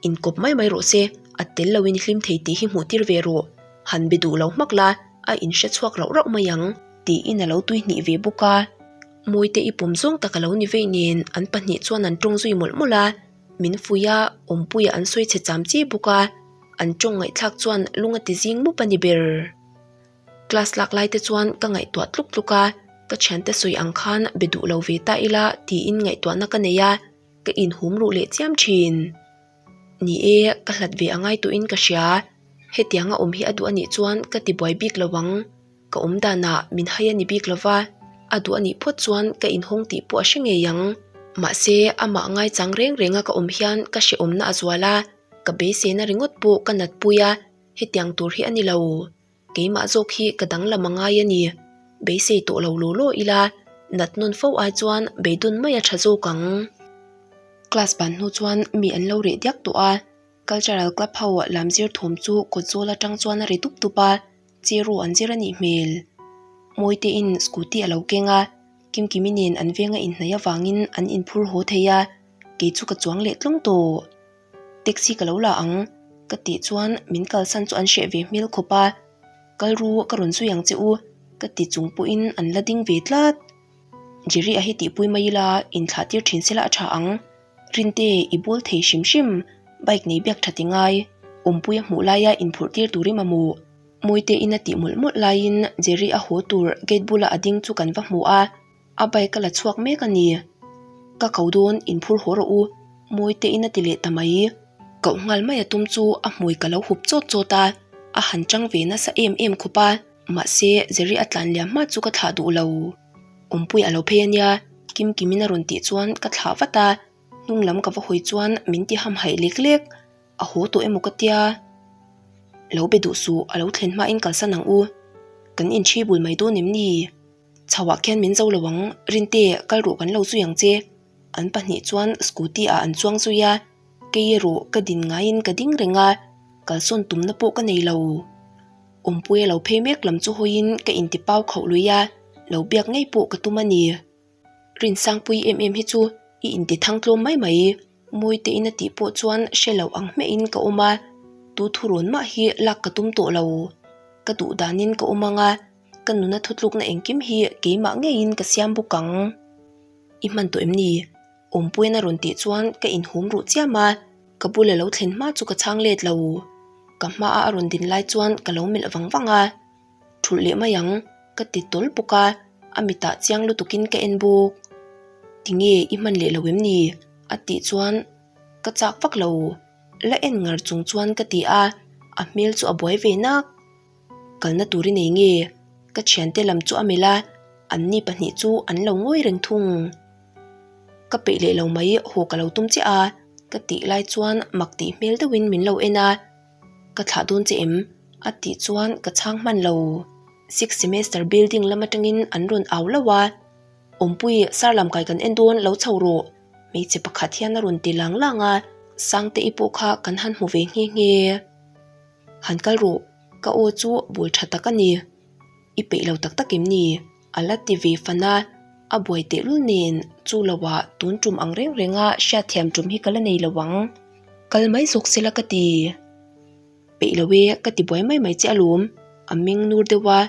inkawp mai mai rawh se, a tel lo in hlim thei tih hi hmuh tir ve rawh, han be duh lo hmak la, a inhre chhuak rauh rauh mai ang, tiin a lo tui hnih ve bawk a. Mawite i pawm zawng tak a lo ni vei nen an pahnih chuan an tawng zui mawlh mawlh a, min fuih a, awmpuia an sawi chhe cham chi bawk a, an tawng ngaihthlak chuan lung a ti zing mup a ni ber. Class lak lai te chuan ka ngaihtuah tluk tluk a, ka thiante sawi ang khan be duh lo ve ta ila tiin ngaihtuahna ka nei a. Ka inhum ruh leh chiam thin. Ni e, ka hlat ve a ngai tawhin ka hria. Hetianga awm hi a duh a nih chuan ka ti buai bik lo ang. Ka awm danah min hai a ni bik lo va, a duh a nih phawt chuan ka inhawng tih pawh a hre ngei ang. Mahse, amah ngaichang reng renga ka awm hian ka hrehawmna a zual a, ka beiseina ringawt pawh ka natpui a, hetiang tur hi a ni lo. Keimah zawk hi ka danglam a ngai a ni. Beisei tawh lo law law ila, nat nawn fo ai chuan beidawn mai a tha zawk ang. Class ban hnu chuan mi an lo reh diak tawh a, Cultural Club ho lam zir thawm chu kawt zawl atang chuan a ri dup dup a, Chero an zir a nih hmel. Mawitein scooty a lo keng a, Kimkimi nen an venga inhnaih avangin an inphur haw thei a, kei chu ka chuang leh tlawng tawh. Taxi ka lo la ang, ka tih chuan min kalsan chu an hreh ve hmel khawp a, Kal ru ka rawn zui ang che u, ka ti chung pawhin an la ding ve tlat. Jerry a hi tihpui mai ila inthlah tir thin sela a tha ang. Rinte i bawl thei hrim hrim, bike nei biak tha ti ngai, awmpui a hmuh laia inphurh tir tur i mamawh. Mawite in a tih mawlh mawlh laiin Jerry a haw tur gate bula a ding chu kan va hmu a, a bike a la chhuak mek a ni. Ka ko dawn inphur haw rawh u, Mawite in a ti leh ta mai. Koh nghal mai a tum chu a hmui ka lo hup chawt chawt a, a han chang ve nasa em em khawp a, mahse Jerry a tlan liam hma chu ka thlah duh lo. Awmpui a lo phei a nia, Kimkimin a rawn tih chuan ka thlah vat a, hnung lam ka va hawi chuan min ti hamhaih lek lek, a haw tawh emaw ka tia. Lo be duh suh, a lo thlen hmain kalsan ang u, kan inṭhi bul mai dawn em ni? Chhoah khian min zo lo ang, Rinte, kal rawh kan lo zui ang che. An pahnih chuan scooty ah an chuang zui a, kei erawh ka din ngaiin ka ding reng a, kalsawn tumna pawh ka nei lo. Awmpuia lo phei mek lam chu hawiin ka inti pau khauh lui a, lo biak ngei pawh ka tum a ni. Rinsangpui em em hi chu i inti thang tlawm mai mai, Mawitein a tih pawh chuan hre lo ang hmehin ka awm a, tu thurawn mah hi lak ka tum tawh lo. Ka duh danin ka awm ang a, ka nuna thutlukna engkim hi keimah ngeiin ka siam bawk ang. I hman tawh em ni? Awmpuiin a rawn tih chuan ka inhum ruh chiam a, ka bula lo thlen hma chu ka chhang let lo. Ka hmaa a rawn din lai chuan ka lo melh vang vang a, Thulh leh mai ang, ka ti tawl bawk a, a mitah chiang lutukin ka en bawk. Tinge i hman leh lo em ni? a tih chuan ka chak vak lo. La en ngar chung chuan ka ti a, a hmel chu a buai ve nak. Kalna tur i nei nge? Ka thiante lam chu a melh a, anni pahnih chu an lo ngawi reng thung. Ka peih leh lo mai haw ka lo tum chiah a, ka tih lai chuan mak tih hmel deuhin min lo en a, Ka thlah dawn che em? a tih chuan ka chhang hman lo. Sixth semester building lam atangin an rawn au lauh a, Awmpui, sar lam kai kan en dawn lo chho rawh, hmeichhe pakhat hian a rawn ti lang lang a, Sangte-i pawh kha kan han hmu ve nghe nghe. Han kal rawh, ka aw chu bul tha tak a ni. I peih lo tak tak em ni? A la ti ve fan a, a buai tehlul nen chu loah tun tum ang reng renga hriatthiam tum hi ka la nei lo ang. Kal mai zawk se la ka ti. Peih lo e, ka ti buai mai mai che alawm, a meng nur deuh a,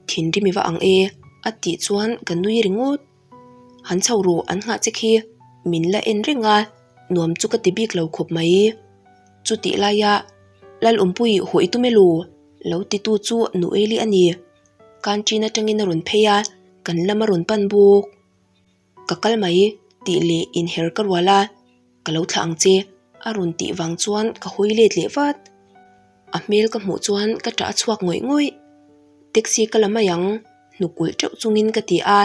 thinrim i va ang e, a tih chuan ka nui ringawt. Han chho rawh an nghah che khi min la en reng a, nuam chu ka ti bik lo khawp mai. Chutih laia Lalawmpui haw i tum elaw? Lo titu chu Noeli a ni. Canteen atangin a rawn phei a, kan lam a rawn pan bawk. Ka kal mai tih leh inher ka rual a, Ka lo thlah ang che a rawn tih vang chuan ka hawi let leh vat. A hmel ka hmuh chuan ka ṭah a chhuak ngawih ngawih. Taxi ka la mai ang, hnukulh ṭeuh chungin ka ti a,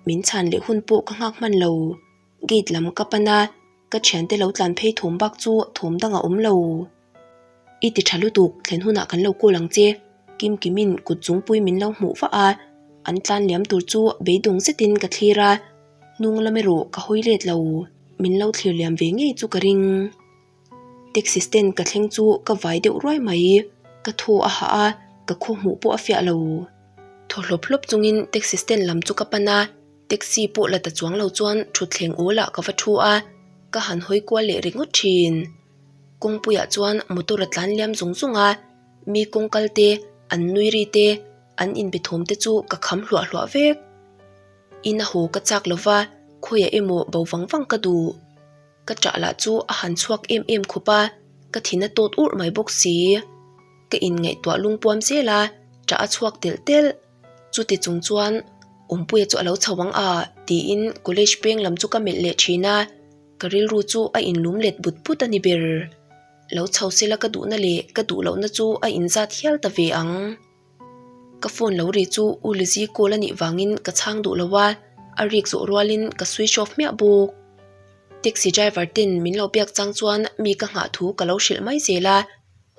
min chhan leh hun pawh ka nghak hman lo. Gate lam ka pan a, ka thiante lo tlan phei thawm bak chu thawm dang a awm lo. I ti tha lutuk, thlen hunah kan lo call ang che. Kimkimin kut chungpui min lo hmuh vah a, an tlan liam tur chu beidawng zetin ka thlir a, hnung lam erawh ka hawi let lo. Min lo thlir liam ve ngei chu ka ring. Taxi stand ka thleng chu ka vai deuh ruai mai. Ka thaw a hah a, ka khaw hmuh pawh a fiah lo. Thaw hlawp hlawp chungin taxi stand lam chu ka pan a, taxi pawh la ta chuang lo chuan thutthleng awl ah ka va thu a, ka han hawi kual leh ringawt thin. Kawngpuiah chuan motor a tlan liam zung zung a, mi kawng kal te, an nui ri te, an inbe thawm te chu ka kham hluah hluah vek. Ina haw ka chak lo va, khawiah emaw bo vang vang ka duh. Ka ṭah lah chu a han chhuak em em khawp a, ka thin a tawt urh mai bawk si. Ka inngaihtuah lungpuam zel a, ṭah a chhuak telh telh. Chuti chung chuan Awmpuia chu a lo chho ang a tiin college peng lam chu ka melh leh thin a. Ka rilru chu a inlum let but but a ni ber. Lo chho sela ka duhna leh ka duh lohna chu a inzat hial ta ve ang. Ka phone lo ri chu U Lizzy call a nih vangin ka chhang duh lo a, a rik zawh rualin ka switch off hmiah bawk. Taxi driver ten min lo biak chang chuan mi ka nghah thu ka lo hrilh mai zel a,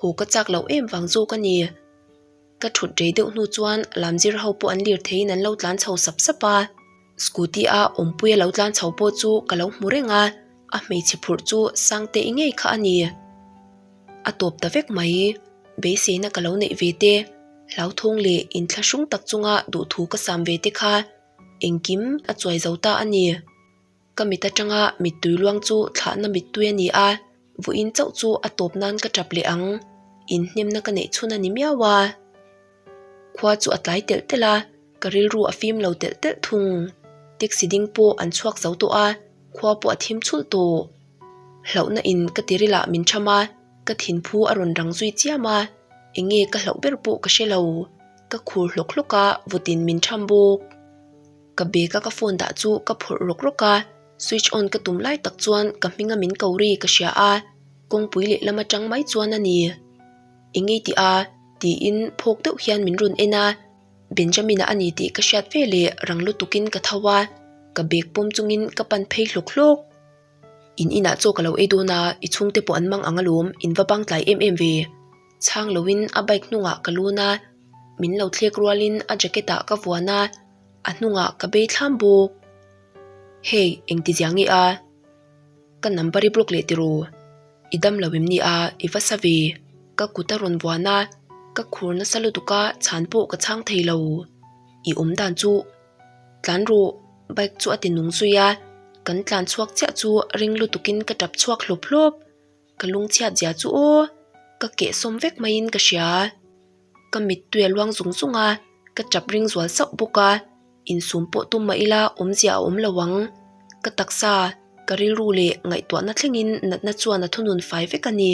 haw ka chak loh em vang zawk a ni. Ka thut rei deuh hnu chuan lamzir ho pawh an lir theiin an lo tlan chho sap sap a. Scooty a awmpui a lo tlan chho pawh chu ka lo hmu reng a, a hmeichhe phurh chu Sangte-i ngei kha a ni. A tawp ta vek mai. Beiseina ka lo neih ve te, hlauthawng leh inthlahrung tak chunga duhthu ka sam ve te kha engkim a chuai zo ta a ni. Ka mit atanga mittui luang chu thlahna mittui a ni a, vawiin chauh chu a tawp nan ka tap leh ang, inhnemna ka neih chhun a ni miau a. Khua chu a tlai telh telh a, ka rilru a fim lo telh telh thung. Taxi ding pawh an chhuak zo tawh a, khua pawh a thim chhulh tawh. Hlauhna in ka tiril ah min tham a, ka thinphu a rawn rang zui chiam a, enge ka hlauh ber pawh ka hre lo. Ka khur hlawk hlawk a, vawtin min tham bawk. Ka bag a ka phone dah chu ka phawrh rawk rawk a, switch on ka tum lai tak chuan ka hminga min ko ri ka hria a, kawngpui lehlam atang mai chuan a ni. Eng ei tih a? tiin phawk deuh hian min rawn en a, Benjamin-a a ni tih ka hriat ve leh rang lutukin ka tho a, ka bag pawm chungin ka pan phei hlawk hlawk. In inah chaw ka lo ei dawn a, i chhungte pawh an mang ang alawm, in va bang tlai em em ve. Chhang loin a bike hnungah ka lun a, min lo thlek rualin a jacket ah ka vuan a, a hnungah ka bei thlam bawk. Hey, engti zia nge a? Ka number i block leh tiraw? I dam lo em ni a, i va sa ve. Ka kut a rawn vuan a, ka khur nasa lutuk a, chhan pawh ka chhang thei lo. I awm dan chu tlan rawh, bike chu a ti nung zui a, kan tlan chhuak chiah chu ring lutukin ka tap chhuak hlawp hlawp. Ka lungchhiat zia chu aw, ka kehsawm vek maiin ka hria. Ka mittui a luang zung zung a, ka tap ring zual sauh bawk a, insum pawh tum mah ila awmzia a awm lo ang. Ka taksa, ka rilru leh ngaihtuahna thlengin natna chuan a thunun fai vek a ni.